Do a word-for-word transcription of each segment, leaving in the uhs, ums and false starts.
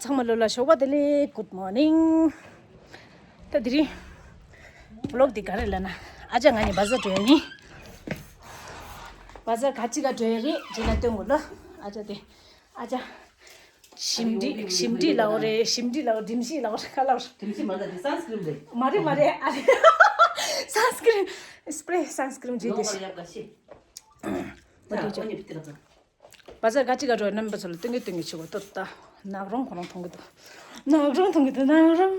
ཚང་མ་ལོ་ལ་ཞོགས་པ་བདེ་ལེགས། Good morning། ད་དེ་རིང་བི་ལོག་འདི་ག་རེ་ལབ་ན། ཨ་ཅག་ང་གཉིས་བ་ཛར་འགྲོ་ཡ་ཡིན། བ་ཛར་ག་ཅི་ག་འགྲོ་ཡ་རེད་རྗེས་ལ་སྟོན་དགོས་ལ། ཨ་ཅག་དེ། ཨ་ཅག་ཞིམ་འདྲིས་ཞིམ་འདྲིས་ལའོ་རེད། ཞིམ་འདྲིས་ལའོ། འགྲིམ་ཤིང་ལའོ་རེད། ག་ལའོ་རེད། འགྲིམ་ཤིང་མ་རེད། འདི་སན་སི་ཀྲིམ་རེད། མ་རེད་མ་རེད། ཨ་རེད། སན་སི་ཀྲིམ། སི་པི་རེ་སན་སི་ཀྲིམ་བརྗེས་ཏེ། ཡག་ག་ཤི། མ་ད་འདི་ཅོ། ཨོ་ནི་ཕི་ཏི་ར་ཙང་། བ་ཛར་ག་ཅི་ག་འགྲོ་རྣམ་པ་ཚོ་ལ་སྟོན་གི་སྟོན་གི་ཆུ་བ་ཏོ་ད། ནག་རོང་ཁོ་རང་མཐོང་གི་འདུག་ནག་རོང་མཐོང་གི་འདུག་ནག་རོང་།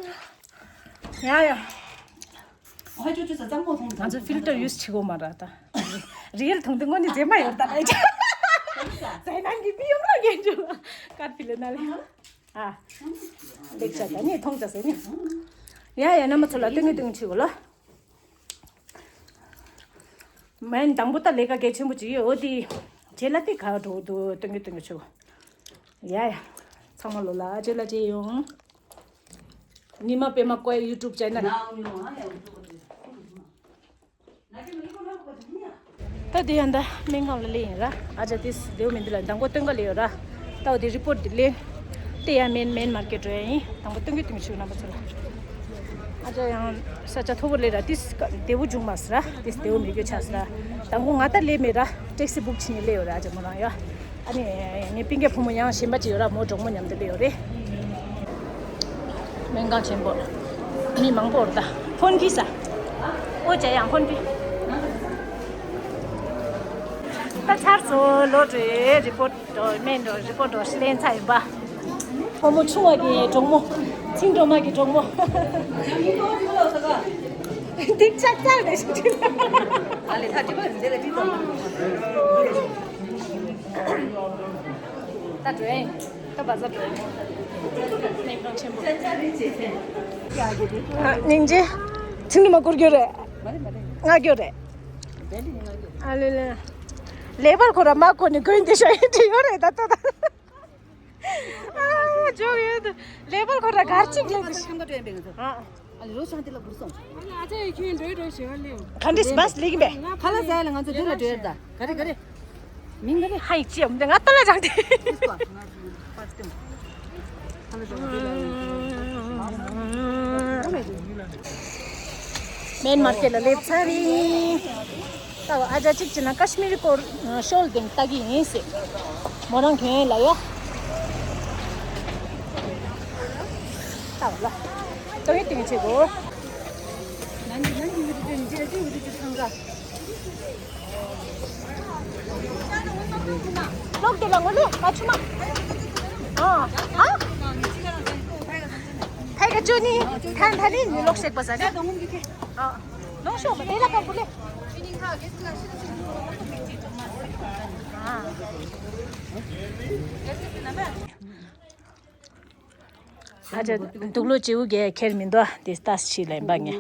ཡ་ཡ། ཨ་ཅོ་ཅོ་ས་གཙང་མོ་མཐོང་གི་འདུག་ང་ཚོ་ཕིལ་ཊར་ཡུ་སི་བྱེད་དགོས་མ་རེད་ད། རི་ཡལ་མཐོང་དུས་དངོས་གནས་མཛེས་མ་ཡོད་ད་ལ་ཅ། ཟས་ནང་གི་པི་ཡོང་ལ་ངན་ཅོ་ལ། ཀར་ཕི་ལ་ན་ལེ། ཨ། ལེགས་ཆ་ད་ནི་མཐོང་ཆ་ཟེར་ནི། ཡ་ཡ་རྣམ་པ་ཚོ་ལ་སྟོན་གི་སྟོན་གི་ཆུ་བ་ལ། མན་དང་པོ་ད་ལས་ཀ་གལ་ཆེན་པོ་ཅིག་ཡོད། འོ་དེ་རྗེས་ལ་དེ་ག་འགྲོ་འདུག་སྟོན་གི་སྟོན་གི་ཆུ། ཡ་ཡ། ཚང་མ་ལོ་ལ་རྗེས་ལ་མཇལ་ཡོང་། ཉི་མ་པད་མ་ཀོའི་ཡུ་ཊུབ་ཅེ་ནལ། ད་དེ་ཡང་ད་སྨན་ཁང་ལ་སླེབས་ཡིན་ར། ཨ་ཅག་དེ་བདེ་བོ་མི་འདུག་ལ། དང་པོ་སྟོན་ག་ལས་ཡོད་ར། ད་འོ་དེ་རི་པོར་ཊི་དེ་ལེན། དེ་ཡང་མེན་མེན་མར་ཀེཊ་འགྲོ་ཡ་ཡིན། དང་པོ་སྟོན་གི་སྟོན་གི་ཆུ་རྣམ་པ་ཚོ་ལ། ཨ་ཅག་ཡང་ས་ཆ་མཐོ་པོ་ལས་ར། ཏིས་བདེ་བོ་བྱུང་མ་སི་ར། ཏིས་བདེ་བོ་མི་དགོས་ཆགས་སི་ར། དང་པོ་ང་ད་སླེབས་མེད་ར། ཊེག་སི་བུག་བྱས་ནས་སླེབས་ཡོད་ར། ཨ་ཅག་མོ་རང་ཡ། ཨ་ནི་ངའི་སྤུན་ཀྱག་བུ་མོ་ཡང་གཞན་པ་ཅིག་ཡོད་ར། མོ་གྲོགས་མོ་མཉམ་དུ་སླེབས་ཡོད་རེད། སྨན་ཁང་ཆེན་པོ། མི་མང་པོ་ཡོད་ར་ད། ཕོན་ཕི་ས། ཨོ་ཅག་ཡང་ཕོན་ཕི། ད་ཚར་སོང་། ལོ་དྲུག་རི་པོར་ཊི་འགྲོ་སྨན་འགྲོ་རི་པོར་ཊི་འགྲོ་ལེན་ཚར་ཡིན་པ། བུ་མོ་ཆུང་བ་གི་གྲོགས་མོ། ཚིང་སྒྲོལ་མ་གི་གྲོགས་མོ། འདི་ཆགས་ཚར་ནས་ཤི་ཁྲིད། ཨ་ལེ་ད་འགྲིག་པ་རེད། འདི་ལ་འགྲིག་ཙམ། ད་འགྲོ་ཡིན། ད་བ་ཛར་འགྲོ་ཡིན། སྨན་ཁང་ཆེན་པོ། སྙིང་རྗེ། ཚིག་ནི་མ་བསྐུར་རྒྱུ་རེད། ང་རྒྱུ་རེད། ཨ་ལེ་ལེ། ལེ་བལ་ཁོ་ར་མ་གོ་ནི་གོན་དེ་ཤ་ཡིན་དེ་ཡོད་རེད་ད་ལྟ་ད། ཨ་ཇོ་ཡོད། ལེ་བལ་ཁོ་ར་གར་ཅིག་ལེ་དེ་ཤ། ཨ། ཨ་ལེ་རོ་ཤང་དེ་ལ་བུར་སོང་། ཨ་ལེ་ཨ་ཅེ་ཁྱོད་འགྲོ་འགྲོ་ཞེས་པ་ལེ། ག་འདྲས་སི་བས་ལེགས་པས། ཁ་ལ་ཟས་ལ་ང་ཚོ་དེ་ལ་འགྲོ་ཡོད་ད། ག་རེ་ག་རེ། མིང་ག་རེ། ཧ་ཡིག་ཅི་ཡམ་དེ་ང་ཏ་ལ་རང་དེ། མེན་མར་ཀེཊ་ལ་སླེབས་ཚར་རེད། ད་ཨ་ཅག་གཅིག་བྱས་ན་ཀ་ཤི་མིར་སྐོར་ཤོལ་དེ་ལྟ་གི་ཡིན་ཟེར། མོ་རང་གྱོན་ཡས་ལ་ཡ། ད་ལ། ཏོ་ཡི་ཏིང་ཆེ་གོ། ལོག་དེ་ལ་ངོ་ལེ་མ་ཆུ་མ། ཨ། ཨ། ཕའི་ག་ཅོ་ནི་ཐན་ཐ་ནི་ནི་ལོག་ཤེག་པ་ཟ་ནི། ཨ། ལོག་ཤོག་པ་དེ་ལ་པར་པུ་ལེ། ཨ། ཨ་ཅག་དུག་ལོག་བྱེའུ་གས་ཁྱེར་མི་འདུག་དེ་ལྟ་ཞིག་ལ་ཡིན་པ་ངས།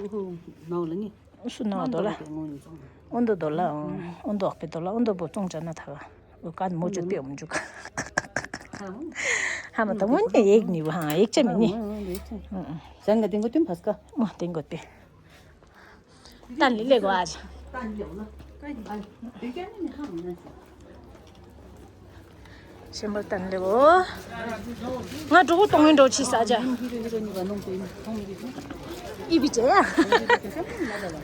ནའོ་ལ་ནི། སུ་ནའོ་དོ་ལ། ཨོན་དོ་དོ་ལ། ཨོན་དོ་ཨོག་པེ་དོ་ལ། ཨོན་དོ་བོ་ཙོང་ཅ་ན་ཐ་ག་ཨོ་ཀ་མོ་ཅོ་ཏེ་ཨོམ་ཇུ་ཀ་ཧ་མ་ད་མོ་ནི་ཡེག་ནི་བ་ཧ་ཡེག་ཅ་མི་ནི། ཟན་ག་ཏིང་གོ་ཏིང་ཕ་སྐ། མོ་ཏིང་གོ་ཏེ། ཏན་ལི་ལེ་གོ་ཨ། ཤེས་མ་ཏན་ལེ་གོ། ང་གྲོགས་པོ་གཏོང་ཡིན་འགྲོ་ཆི་ས་ཅ། ཨི་བི་ཅེ་ཡ།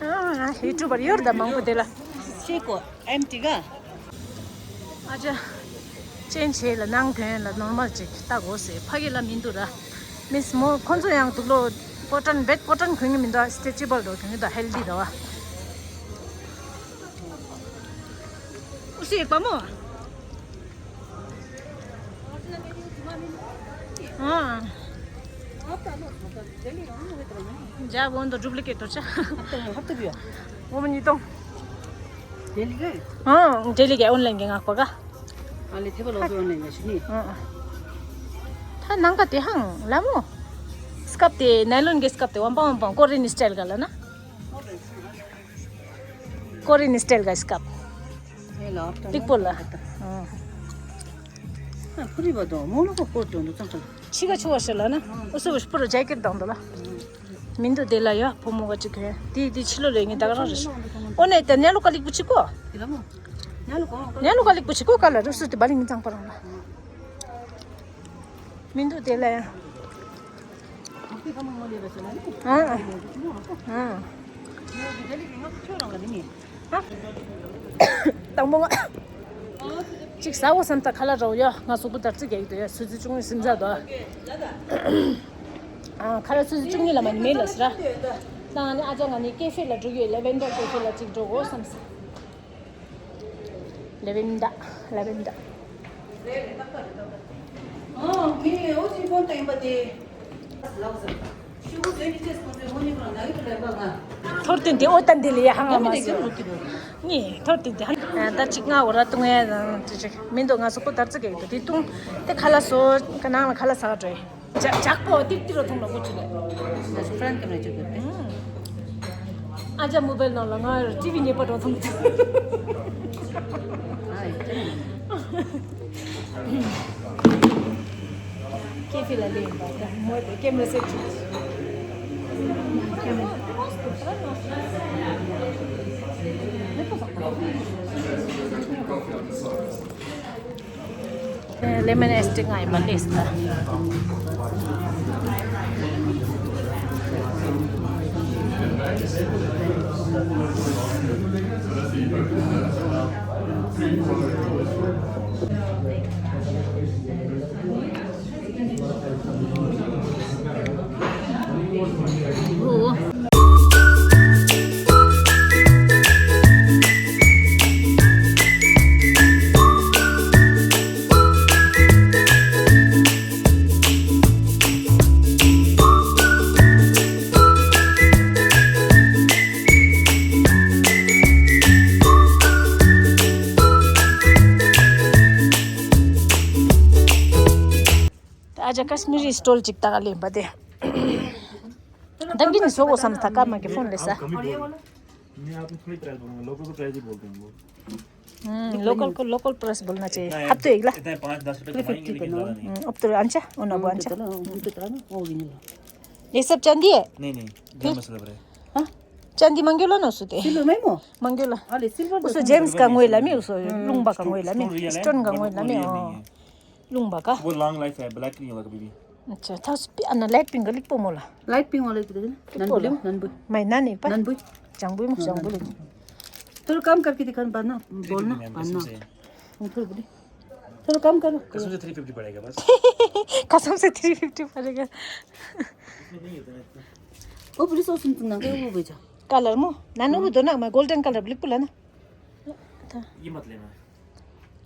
ཨ་ཡུ་ཊུབ་པར་ཡོད་ད་མང་པོ་དེ་ལ། ཤེས་གོ་ཨེམ་ཏི་ག་ཨ་ཅག་ཅན་བྱས་ལ་ནང་དོན་ལ་ནོར་མལ་ཅིག་ལྟ་དགོས་ཟེར། ཕ་གི་ལ་མི་འདུག་ར། མིས་མོ་ཁོ་ཚོ་ཡང་དུག་ལོག་པོ་ཊན་བེད་པོ་ཊན་གོན་གི་མི་འདུག་སི་ཊེ་ཅི་བལ་འགྲོ་གོན་གི་འདུག་ཧེལ་དི་འདུག་བ། ཨུ་སི་པ་མོ། ཨ། ཇ་བོན་དུ་ཌུབ་ལི་ཀེ་ཊི་དོར་ཆ། ཧབ་ཏུ་ཡོད། འོ་མ་ཉིས་སྟོང་། ཌེ་ལི་གི། ཨ། ཌེ་ལི་གི་ཨོན་ལན་གི་ངག་པ་ག་ཨ་ལེ་ཐེ་བ་ལོ་ཏོ་ཨོན་ལན་གི་ཤི་ནི། ཨ། ད་ནང་ག་དེ་ཧང་ལ་མོ། སྐབས་དེ་ནའི་ལོན་གི་སྐབས་དེ་བམ་པ་བམ་པ་ཀོ་རི་ནི་སི་ཊལ་ག་ལ་ན། ཀོ་རི་ནི་སི་ཊལ་ག་སྐབས། ཏིག་པོ་ལ། ཨ། ཕུ་རི་བ་དོ་མོ་ལོ་ཀོ་ཀོ་ཏོ་ནོ་ཙང་ཙང་། ཕྱི་ག་ཆུ་བ་ཤི་ལ་ན། ཨུ་སུ་བ་ཤི་པུ་ར་ཇེ་ཀེ་ཊི་དང་དོ་ལ། མི་འདུག་དེ་ལ་ཡ་བུ་མོ་ག་ཅིག་གི་དེ་དེ་ཕྱི་ལོ་ལས་ངེས་ད་ག་རང་རེད། ཨོ་ནས་དེ་ནས་ལོ་ཀ་ལིག་པུ་ཆི་ཀོ། ནས་ལོ་ཀ་ལིག་པུ་ཆི་ཀོ་ཀ་ལ་རུ་སུ་དེ་བ་ལི་ངི་ཙང་པ་རང་ལ། མི་འདུག་དེ་ལ་ཡང་། ཨ། ཨ། དང་པོ་ང་གཅིག་ཟ་འོ་བསམ་ད་ཁ་ལག་རོ་ཡ། ང་གཟུགས་པོ་དར་ཚིག་རྒྱག་གི་འདུག་ཡ། ཆུ་ཚོད་བཅུ་གཉིས་ཟིན་ཚར་འདུག་ཨ། ཁ་ལག་ཆུ་ཚོད་བཅུ་གཉིས་ལ་མ་ནི་མེད་ལ་ཟེར། ད་ང་ནི་ཨ་ཅག་ང་ནི་ཀེ་ཧྥེ་ལ་འགྲོ་གི་ཡོད། ལེ་ཝན་ཌར་ཀེ་ཧྥེ་ལ་གཅིག་འགྲོ་དགོས་བསམ་སོང་། ལེ་ཝན་ཌར། ལེ་ཝན་ཌར། ཨོ་ངས་ཨོ་ཅི་ཕོན་དུ་ཡིན་པ་དེ། ལགས་སོ། ཤུ་གུ་ཟོས་ཀྱི་ཅེས་ཁོང་ཚོས་མོ་ནི་ཁོ་ན་ཡོད་ལས་པ་ང་། ཐོར་ཏེ་འདི་ཨོ་ཏན་འདི་ལ་ཡ་ཧང་ང་མ་ཟོས། ནི་ཐོར་ཏེ་འདི་ཧང་། ད་ཅིག་ང་འོ་ར་ཏུང་ཡ་ཅི་ཅི་མི་འདུག་ང་སོག་པོ་དར་ཙི་གེ་འདུག་དེ་ཏུང་དེ་ཁ་ལ་སོ་ཀ་ནང་ལ་ཁ་ལ་ས་ག་འགྲོ་ཡ། ཇག་པོ་ཏིག་ཏིག་རོ་ཐུང་ལ་ཀོ་ཅི་ལ། ད་ཕྲན་ཀ་མེ་ཅི་གོ་ཏེ། ཨ་ཅག་མོ་བེལ་ནང་ལ་ང་ཊི་ཝི་ཉེས་པ་འགྲོ་ཐུང་། ཀེ་ཧྥེ་ལ་ལེན་པ་ད་མོ་དེ་ཀེ་མེ་སེ་ཅི། ལེ་མོན་ཨེ་སི་ཏི་ང་ཡིན་པ་ལེས་ད། ད་ཨ་ཅག་ཀ་སི་མི་རི་སི་ཊོལ་ཅིག་ད་ག་ལེན་པ་དེ། ད་གིན་ནི་སོ་གོ་བསམ་ད་ཀ་མ་གི་ཕོན་ལེ་ས། मैं आपको थोड़ी प्राइस बोलूंगा, लोकल को प्राइस ही बोलते हैं वो। हम्म, लोकल को लोकल प्राइस बोलना चाहिए। इतना है, हफ्ते एक ला। इतना है, पाँच दस रुपए कमाएंगे, लेकिन ज़्यादा नहीं। हम्म, अब तो अंचा, ओ ना वो अंचा। वो भी नहीं। ये सब चांदी है? नहीं, नहीं, गरम मसाला भरा है। हाँ? चांदी मांगे लो ना उससे। सिल्वर में मो? मांगे लो। अरे, सिल्वर उसको जेम्स का ngoi la mi, उसको लुंगबा का ngoi la mi, स्टोन का ngoi la mi, ये नहीं है। लुंगबा का। वो लॉन्ग लाइफ है, ब्लैक नहीं होगा कभी भी। अच्छा, था उस पे, अना लाइट पिंक लिख पो मोला। लाइट पिंक वाला किधर है? ननबुल, ननबुल। मैं ना नहीं पा। ननबुल। जंगबुल, जंगबुल। थोड़ा कम करके दिखा, बात ना, बोलना, बात ना। थोड़ा बोले। थोड़ा कम करो। कसम से थ्री फिफ्टी पड़ेगा बस। कसम से थ्री फिफ्टी पड़ेगा। वो पुलिस और सुन सुन ना, वो भेजा। कलर मो, नानू भी दो ना, मैं गोल्डन कलर लिख पुला ना। ये मत लेना।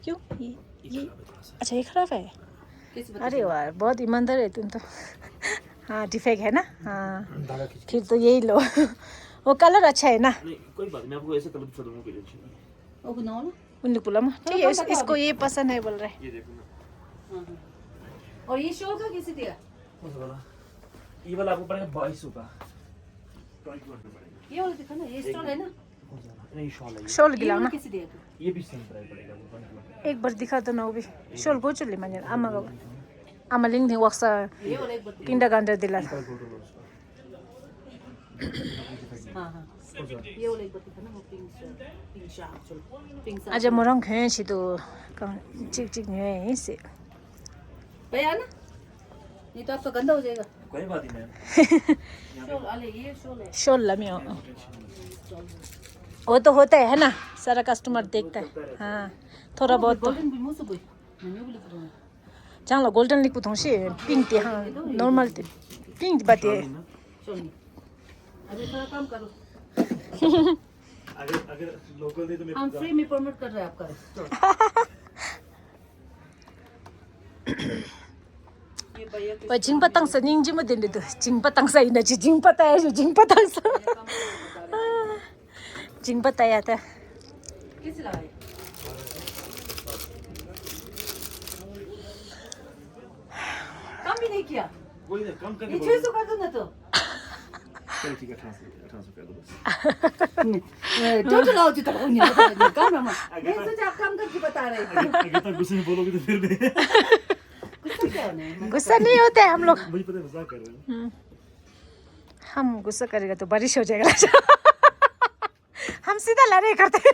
क्यों? ये, ये, अच्छा, ये खराब है? अरे वाह, बहुत ईमानदार है तुम तो। हाँ, डिफेक्ट है ना? हाँ, फिर तो यही लो। वो कलर अच्छा है ना? नहीं, कोई बात नहीं, मैं आपको ऐसे कलर दिखा दूंगा, कोई टेंशन नहीं। उन पुलम, ठीक है, इसको ये पसंद है बोल रहे। ये देखो ना। और ये शॉल का कैसे दिया? ये वाला आपको पड़ेगा बाईस सौ का। ये वाला दिखा ना, ये स्टॉल है ना? शॉल गिला ना। ये भी सेम प्राइस पड़ेगा। एक बार दिखा दो ना वो भी। शॉल गोचुली माने आमा का, आमा लिंग थी वक्सा। किंडरगार्टन दिला। हाँ, हाँ। ये वाला एक बार दिखा ना, वो pink shirt, pink shirt, pink shirt. आज मोरंग खें छी तो चिक चिक नहीं है इसे। भैया ना, नहीं तो आपका गंदा हो जाएगा। कोई बात नहीं मैम। शॉल, अरे ये शॉल है। शॉल ला मैं। वो तो होता है, है ना, सारा कस्टमर देखता है। हाँ, थोड़ा बहुत तो। गोल्डन भी मुझसे कोई, मैं भी लिख रहा हूँ। चांगला गोल्डन लिख पुथों से पिंक ते, हाँ, नॉर्मल ते, पिंक बाते। शॉल नहीं। अरे थोड़ा कम करो। अगर, अगर लोकल दे तो मैं हम फ्री में प्रमोट कर रहे हैं आपका। ཞིང་པ་བཏང་ས་སྙིང་རྗེ་མོ་དེ་འདྲ་འདུག་ཞིང་པ་བཏང་ས་ཡིན་ན་ཅི་ཞིང་པ་བཏང་ཡ་ཞིག་ཞིང་པ་བཏང་ས། ཞིང་པ་བཏང་ཡ་ད། काम भी नहीं किया। वही ना, काम करके ये छह सौ कर दो ना तो। चलो ठीक है, ट्रांसफर, ट्रांसफर कर दो बस। टोटल आओ जी, कर दो। काम रमा। मैं सोचा आप काम करके बता रहे थे। अगर तक गुस्से में बोलोगे तो फिर भी। गुस्सा क्या होना है? गुस्सा नहीं होते हम लोग। मुझे पता है, मजाक कर रहे हैं। हम गुस्सा करेगा तो बारिश हो जाएगा। हम सीधा लड़ाई करते हैं।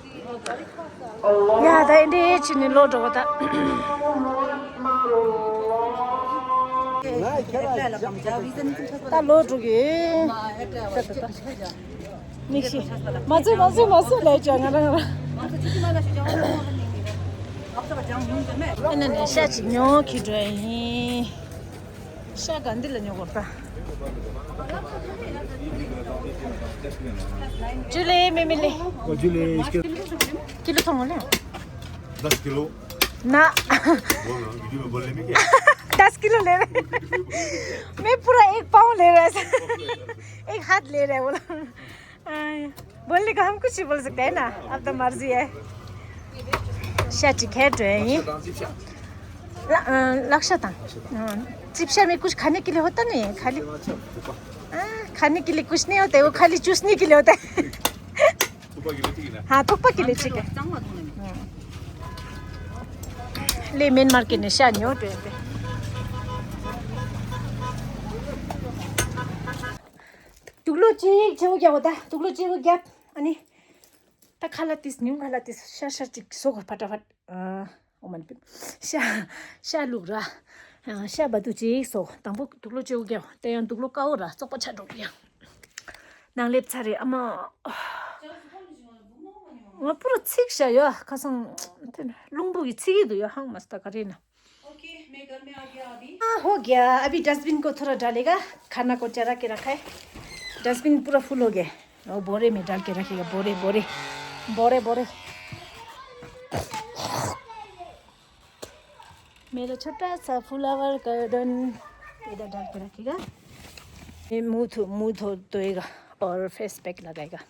ཡ་ད་ཨེ་འདྲས་བྱས་ནས་ལོག་འགྲོ་བ་ད། ད་ལོག་འགྲོ་གི། ད་ད་ད། མིག་ཤེས། མ་ཚོད་མ་ཚོད་མ་ཚོད་ལས་ཀྱང་ང་རང་ང་རང་། ཨ་ན་ནས་ཤ་ཅིག་ཉོ་གི་འགྲོ་ཡིན། ཤ་ག་འདི་ལ་ཉོ་དགོས་ད། ཇུ་ལེ་མེ་མེ་ལེ། और जूली इसके किलो थोड़ा ले। दस किलो। ना। बोल ना, वीडियो में बोलने में क्या? दस किलो ले रहे। मैं पूरा एक पाउंड ले रहा है। एक हाथ ले रहा है बोला। हाँ, बोलने का हम कुछ भी बोल सकते हैं ना, अब तो मर्जी है। शाची खैर जो है ये। ल- अ, लक्ष्य था। हाँ, चिप्सा में कुछ खाने के लिए होता नहीं है, खाली। हाँ, खाने के लिए कुछ नहीं होता है, वो खाली चूसने के लिए होता है। हाँ, थुक्पा के लिए चिकन। हाँ। ले मेन मार्केट ने शानियो टे। དུག་ལོག་གཅིག་བྱེད་དགོས་རྒྱབ་པ་ད། དུག་ལོག་གཅིག་བྱེད་དགོས་རྒྱབ། ཨ་ནི། ད་ཁ་ལག་ཏིས་ཉུང་ཁ་ལག་ཏིས་ཤ་ཤ་གཅིག་ཟོ་ག་ཕ་ཏྲ་ཕ། ཨ། ཨོ་མན་པི། ཤ། ཤ་ལུག་ར། ཨ། ཤ་བ་དུ་གཅིག་ཟོ། དང་པོ་དུག་ལོག་གཅིག་བྱེད་དགོས་རྒྱབ། དེ་ཡང་དུག་ལོག་དཀར་པོ་ར་བཙོག་པ་ཆགས་འགྲོ་གི་ཡ། ནང་སླེབས་ཚར་རེད་ཨ་མ། ང་པུ་ར་ཚིག་ཤ་ཡ་ཁ་སང་། དེ་ནི་རླུང་བུ་གི་ཚིག་གི་འདུག་ཡ། ཧང་མ་སྟ་ག་རེ་ན། ओके, मैं घर में आ गया अभी। हाँ, हो गया। अभी डस्टबिन को थोड़ा डालेगा, खाना को जरा के रखा है। डस्टबिन पूरा फुल हो गया। वो बोरे में डाल के रखेगा, बोरे, बोरे, बोरे, बोरे। मेरा छोटा सा फ्लावर गार्डन इधर डाल के रखेगा। ये मुंह धो, मुंह धो, धोएगा और फेस पैक लगाएगा।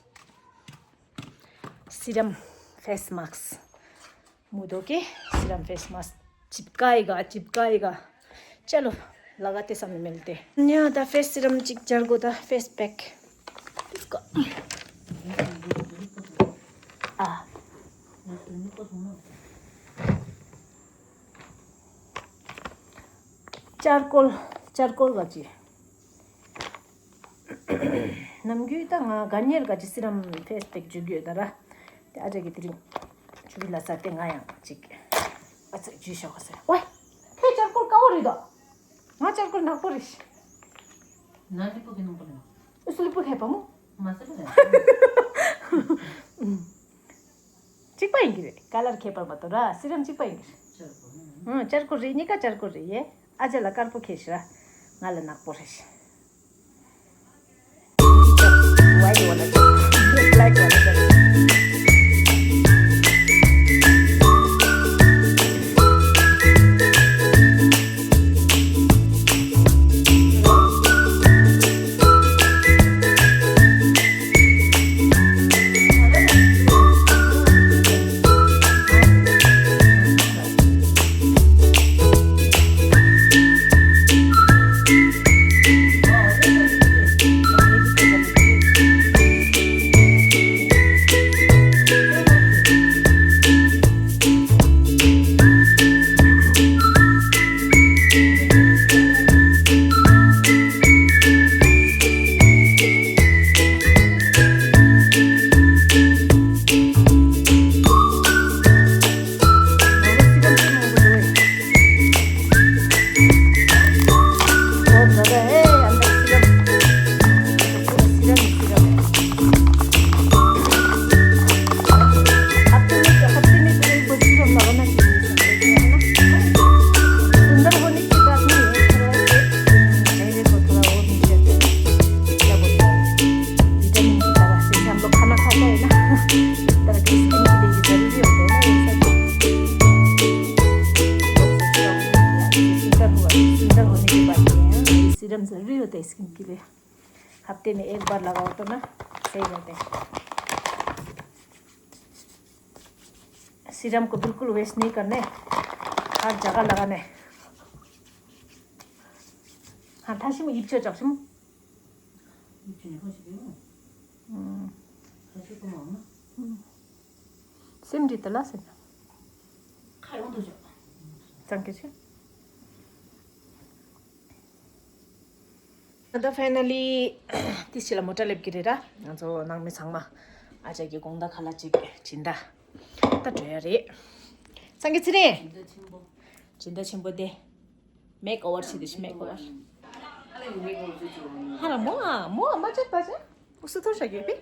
Serum, face mask. मुंह धो के सीरम फेस मास्क चिपकाएगा, चिपकाएगा। चलो, लगाते समय मिलते हैं। यहाँ दा फेस सीरम चिक जरगो दा फेस पैक। इसको। आ। चारकोल, चारकोल का जी। ནམ་རྒྱུན་ད་ང་ག་ཉེར་ག་ཅི་སི་རམ་ཕེས་པེག་འཇུ་གི་ཡོད་ད་ར། དེ་ཨ་ཅག་གི་དེ་རིང་ཆུ་བི་ལ་ས་དེ་ང་ཡང་ཅིག་ཨ་ཙི་འཇུ་ཤོག་ཟེར། ཝེ། ཁྱོད་ཅར་ཀོར་དཀར་པོ་རེད་དོ། ང་ཅར་ཀོར་ནག་པོ་རེད། ན་ལི་པོ་གི་ནང་པོ་རེད། ཨུ་སུ་ལི་པོ་ཧེ་པ་མོ། མ་སི་པོ་རེད། གཅིག་པ་ཡིན་གྱི་རེད། ཀ་ལར་ཁྱད་པར་མ་གཏོགས་ར། སི་རམ་གཅིག་པ་ཡིན་གྱི་རེད། ཅར་ཀོར་ཨང་། ཅར་ཀོར་རེད། གཉིས་ཀ་ཅར་ཀོར་རེད་ཡེ། ཨ་ཅག་ལ་དཀར་པོ་ཁྱེར་ཤི་ར། ང་ལ་ནག་པོ་རེད་ཤི། Why do you wanna do? Black wanna do. हफ्ते में एक बार लगाओ तो ना, सही रहते हैं। सीरम को बिल्कुल वेस्ट नहीं करने, हर जगह लगाने। हाँ, 다시 뭐 입체 잡으면. 음. སེམས་འདི་ལྟ་ལ་ཟེར་ན། ཁ་ཡོང་དུ་ཆོག་ཙང་ཀི་ཆེ། ད་ཕའི་ན་ལི་ཏི་ཕྱི་ལ་མོ་ཊ་སླེབས་ཀྱི་རེད་ར། ང་ཚོ་ནང་མི་ཚང་མ་ཨ་ཅག་གི་དགོང་དག་ཁ་ལག་ཅིག་སྦྱིན་བདག་ད་འགྲོ་ཡ་རེད། ཙང་ཀི་ཚེ་རིང་། སྦྱིན་བདག་ཆེན་པོ་དེ། མེག་ཨོ་ཝར་བྱེད་དེ་ཤི་མེག་ཨོ་ཝར། ཧ་ལ་མོ་ཨ་མོ་ཨ་མ་ཅག་པ་ཅག་ཨུ་སུ་ཐོར་ཤ་གི་པི།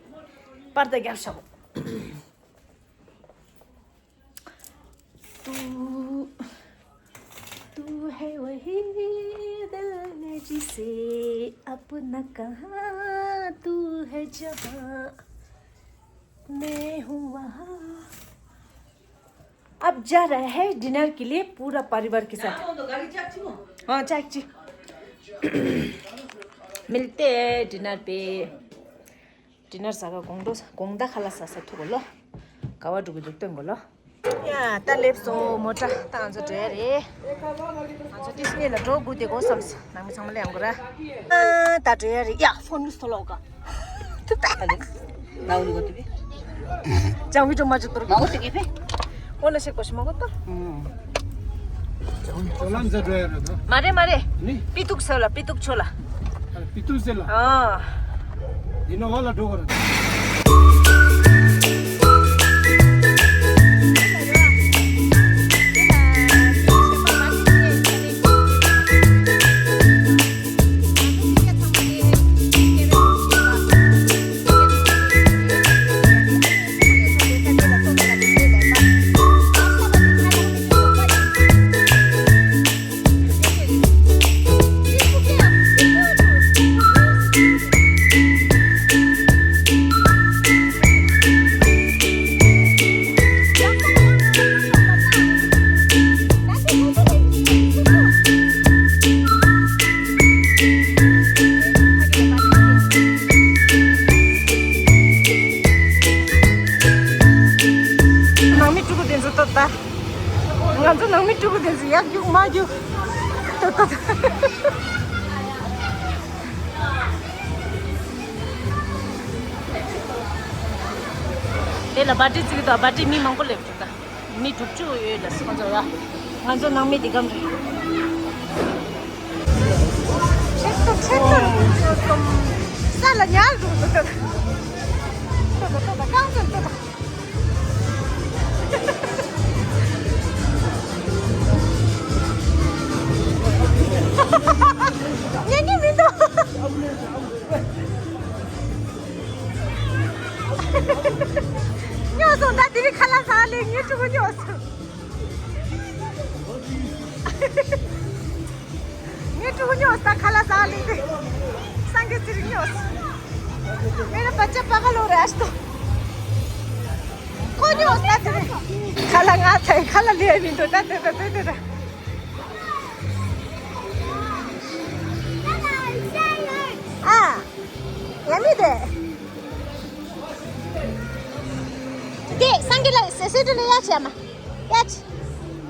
པར་ད་རྒྱབ་ཤ་གོ། तू तू है वही दिल ने जिसे अपना कहा, तू है जहाँ मैं हूँ वहाँ। अब जा रहा है डिनर के लिए पूरा परिवार के साथ। हाँ, चाची। मिलते हैं डिनर पे। ཌི་ནར་ཟ་ག་དགོང་དྲོ་དགོང་དག་ཁ་ལག་ཟ་ས་ཐུག་གོ་ལོ། ག་བ་འགྲོ་གི་འདུག་སྟོན་གོ་ལོ། ཡ་ད་སླེབས་སོང་མོ་ཊ། ད་ང་ཚོ་འགྲོ་ཡ་རེད། ང་ཚོ་ཏིས་ནེ་ལ་འགྲོ་དགོས་དེ་གོ་བསམས། ནང་མི་ཚང་མ་ལ་ཡང་གོ་ར། ཨ་ད་འགྲོ་ཡ་རེད། ཡ་ཕོན་ལུས་ཐོ་ལོ་ག་ཐུབ་ད། ལ་འུ་ལུ་གོ་ཐུབ་བི། ཅང་བི་ཅོ་མ་ཅོ་ཏོར་མ་འོ་ཏི་གེ་ཕེ། འོ་ན་ཤེ་གོ་ཤི་མ་གོ་ཏོ། ཇོ་ལམ་ཟེར་འགྲོ་ཡ་རེད་དོ། མ་རེད་མ་རེད། ནི། པི་ཏུག་ཟེར་ལ་པི་ཏུག་ཆོ་ལ། ཨ་པི་ཏུག་ཟེར་ལ། ཨ། ཡིན་ན་བ་ལ་འགྲོ་ག་ར། ནང་མི་ཕྲུ་གུ་དེ་ཚོ་ལྟོས་ད། ང་ཚོ་ནང་མི་ཕྲུ་གུ་དེ་ཚོ་ཡར་རྒྱུག་མར་རྒྱུག་ལྟོས་ད། དེ་ལ་བ་ཏི་བརྩིགས་དང་བ་ཏི་མི་མང་པོ་སླེབས་འདུག་ད། མི་དྲུག་ཅུ་ཡོད་ལ་སོང་ཚོ་ཡ། ང་ཚོ་ནང་མི་འདི་གམ་རེད། ཁྱེད་ཚོ་ཁྱེད་ཚོ་ས་ལ་ཉལ་འདུག་ཟེར། ལྟོས་དང་ལྟོས་དང་རྐང་ཚོ་ལྟོས་དང་། ཉན་གྱི་མི་འདུག་སྨྱོ་སོང་ད། དེ་རིང་ཁ་ལག་ཟ་ལེ་ངའི་ཕྲུ་གུ་སྨྱོ་སོང་། ངའི་ཕྲུ་གུ་སྨྱོ་སོང་ད་ཁ་ལག་ཟ་ལེ་དེ། སངས་རྒྱས་ཚེ་རིང་སྨྱོ་སོང་། मेरा बच्चा पागल हो रहा है आज तो। ཁོ་སྨྱོ་སོང་ད་དེ་རིང་། ཁ་ལག་ང་ཚ་ཡི་ཁ་ལག་ལེ་མི་འདུག་ད་དེ་ད་དེ་དེ་ད། ཨ། ཡ་མི་དེ། དེ་སངས་རྒྱས་ལ་སེ་སེ་དེ་ལ་ཡ་བྱས་མ། ཡ་ཅི།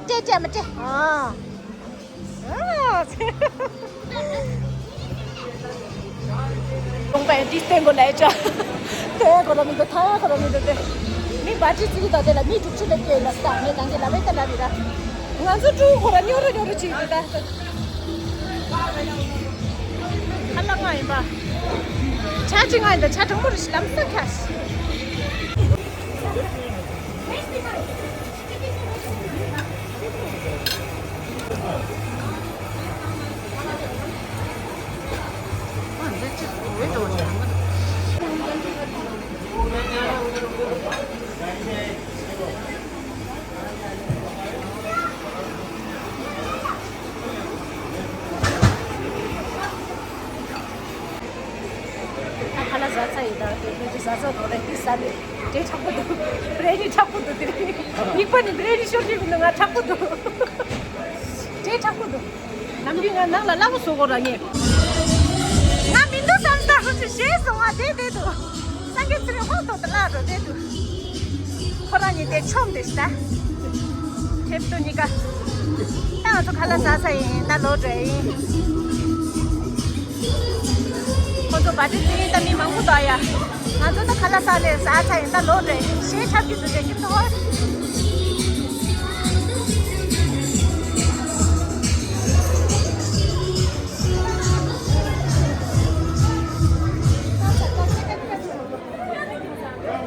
ཏྲེ་ཏྲེ་མ་ཏྲེ། ཨ། ལུང་པ་ཡང་འདི་སྟོན་དགོས་ལ་ཡ་ཅོ། དེ་གོ་ར་མི་འདུག་ཐ་གོ་ར་མི་འདུག་དེ། མི་བ་ཅི་ཙི་གི་ད་དེ་ལ་མི་དྲུག་ཅུ་ལས་སྐྱེས་ལ་ས་མི་ནང་གི་ལ་བའི་ད་ལ་བི་ར། ང་ཚོ་ཀྲུའུ་ཁོ་ར་ཉོ་རུ་ཉོ་རུ་ཅིག་ཡོད་ད། ཁ་ལག་ང་ཡིན་པ། ཆ་ཅི་ང་ཡིན་ད་ཆ་དྲང་མོ་རུ་ཞིག་ལམ་སང་ཁ་ཤི། ཁ་ལག་ཟ་ཚར་ཡིན་ད། དེ་ཚོ་ཟ་ཚར་འདུག་ལ་དེ་ཟ་ནས་དྲེ་དྲག་པོ་འདུག་བི་རི་ཡ་ནི་དྲག་པོ་འདུག་དེ་རིང་ཡིག་པ་ནི་བི་རི་ཡ་ནི་ཤོར་གྱི་མི་འདུག་ང་དྲག་པོ་འདུག་དྲེ་དྲག་པོ་འདུག་ནམ་རྒྱུན་ང་ནང་ལ་སླ་བོ་བཟོ་དགོས་ར་ངས། ང་མི་འདུག་བསམ་ས། ཞེས་གསུང་བ་དེ་དེ་འདུག་སངས་རྒྱས་ཚེ་རིང་ཧོན་ཐོག་ཏུ་བརླག་འགྲོ་དེ་འདུག་ཁོ་རང་གཉིས་དེ་ཆོམ་དེ་ཤི་ད། ཐེབས་ཏུ་གཉིས་ཀ། ད་ང་ཚོ་ཁ་ལག་ཟ་ས་ཡིན། ད་ལོག་འགྲོ་ཡིན། ཁོ་ཚོ་བ་ཏི་ཙི་ཡིན། ད་མི་མང་པོ་འདུག་ཡ། ང་ཚོ་ད་ཁ་ལག་ཟ་ལས་ཟ་ས་ཡིན། ད་ལོག་འགྲོ་ཡིན། ཞེས་འཁྲབ་ཀྱི་འདུག་དེ་ཁྱིམ་ཚང་ཧོན།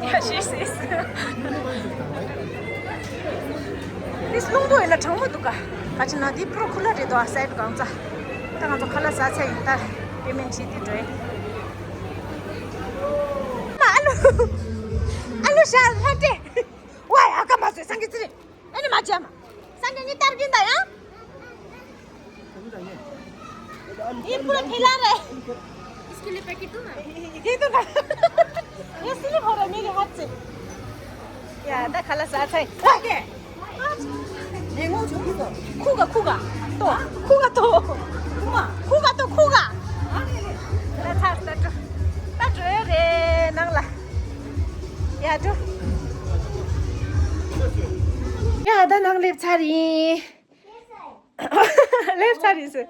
ཡ་ཤེས་ཤེས། དེ་རླུང་པོ་ཡིན་ན་གྲང་མོ་འདུག་ག་ག་ཅི་ན་དེ་པྲོ་ཁུ་ལ་རེད་དོ། ཨ་སའི་གང་ཙ། ད་ང་ཚོ་ཁ་ལག་ཟ་ཚར་ཡིན། ད་པེ་མེན་བྱེད་དེ་འགྲོ་ཡིན། ཨ་ལོ། ཨ་ལོ་ཤ་ལྷ་ཏེ། ཝའི་ཨ་ཀ་མ་ཟོས་སངས་རྒྱས་ཚེ་རིང་། ཨ་ནི་མ་བྱས་མ། སངས་རྒྱས་ནི་ལྟར་གྱིན་ད་ཡང་། ये पूरा ठेला रहे। इसके लिए पैकेट दो ना। ये तो ना। ये सिर्फ हो रहा है मेरे हाथ से। ཡ་ད་ཁ་ལག་ཟ་ཚར་ཡིན། ཁུ་ག་ཁུ་ག་ཏོ། ཁུ་ག་ཏོ། ཁུ་ག་ཏོ་ཁུ་ག་ད་ཚར་ད་འགྲོ། ད་འགྲོ་ཡོད་རེད་ནང་ལ། ཡ་འགྲོ། ཡ་ད་ནང་སླེབས་ཚར་ཡིན། སླེབས་ཚར་ཡིན་ཟེར།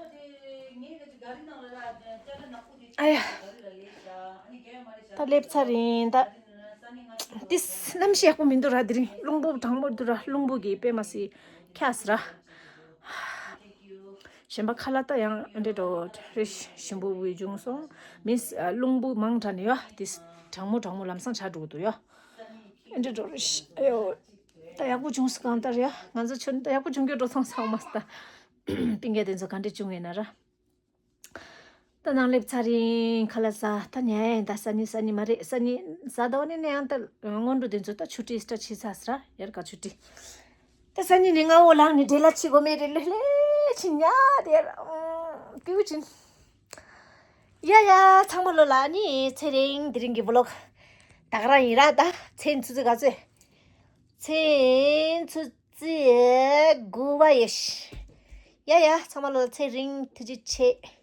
ཨ་ཡ། ད་སླེབས་ཚར་ཡིན་ད། ཏིས་གནམ་གཤིས་ཡག་པོ་མི་འདུག་ར། དེ་རིང་རླུང་བུ་གྲང་མོ་འདུག་ར། རླུང་བུ་གི་དཔེ་མ་སྲིད་ཁྱག་སི་ར། གཞན་པ་ཁ་ལག་ད་ཡང་འདྲེ་འགྲོ་རེ་ཞིམ་པོ་བུ་བྱུང་སོང་། མིས་རླུང་བུ་མང་དྲགས་ནས་ཡོ། ཏིས་གྲང་མོ་གྲང་མོ་ལམ་སང་ཆགས་འགྲོ་གི་འདུག་ཡོ། འདྲེ་འགྲོ་རེ་ཞིག་ཨ་ཡོ། ད་ཡག་པོ་བྱུང་སོང་གང་ལྟར་ཡ། ང་ཚོ་ཆུ་ནི་ད་ཡག་པོ་བྱུང་རྒྱུ་འགྲོ་སོང་ཚང་མ་ད། པིང་གེ་དེ་ཚོ་ག་འདྲས་བྱུང་ཡོད་ན་ར། ད་ནང་སླེབས་ཚར་ཡིན། ཁ་ལག་ཟ་ད་ཉལ་ཡིན། ད་སང་ཉིན་སང་ཉིན་མ་རེད། སང་ཉིན་གཟའ་ཟླ་བ་ནས་ནས་ཡང་ད་སྔོན་འགྲོ་དེ་ཚོ་ད་ཆུ་ཊི་སི་ཊར་ཊི་བྱས་ཚར་སི་ར། ཡར་ཀ་ཆུ་ཊི། ད་སང་ཉིན་ནས་སྔ་བོ་ལངས་ནས་འདྲེ་ལ་ཕྱི་གོ་མེད་རེད། ལྷོད་ལྷོད་ཕྱིན་ཉལ་དེར་ཨུམ་ཏིའུ་ཕྱིན། ཡ་ཡ་ཚང་མ་ལོ་ལ་ནི་ཚེ་རིང་དེ་རིང་གི་བི་ལོག་ད་ག་རང་ཡིན་ར། ད་ཚེ་ཚུ་ཚེ་ག་ཚོད། ཚེ་ཚུ་ཚེ་དགུ་བ་ཡེ་ཤི། ཡ་ཡ་ཚང་མ་ལོ་ཚེ་རིང་ཐུགས་རྗེ་ཆེ།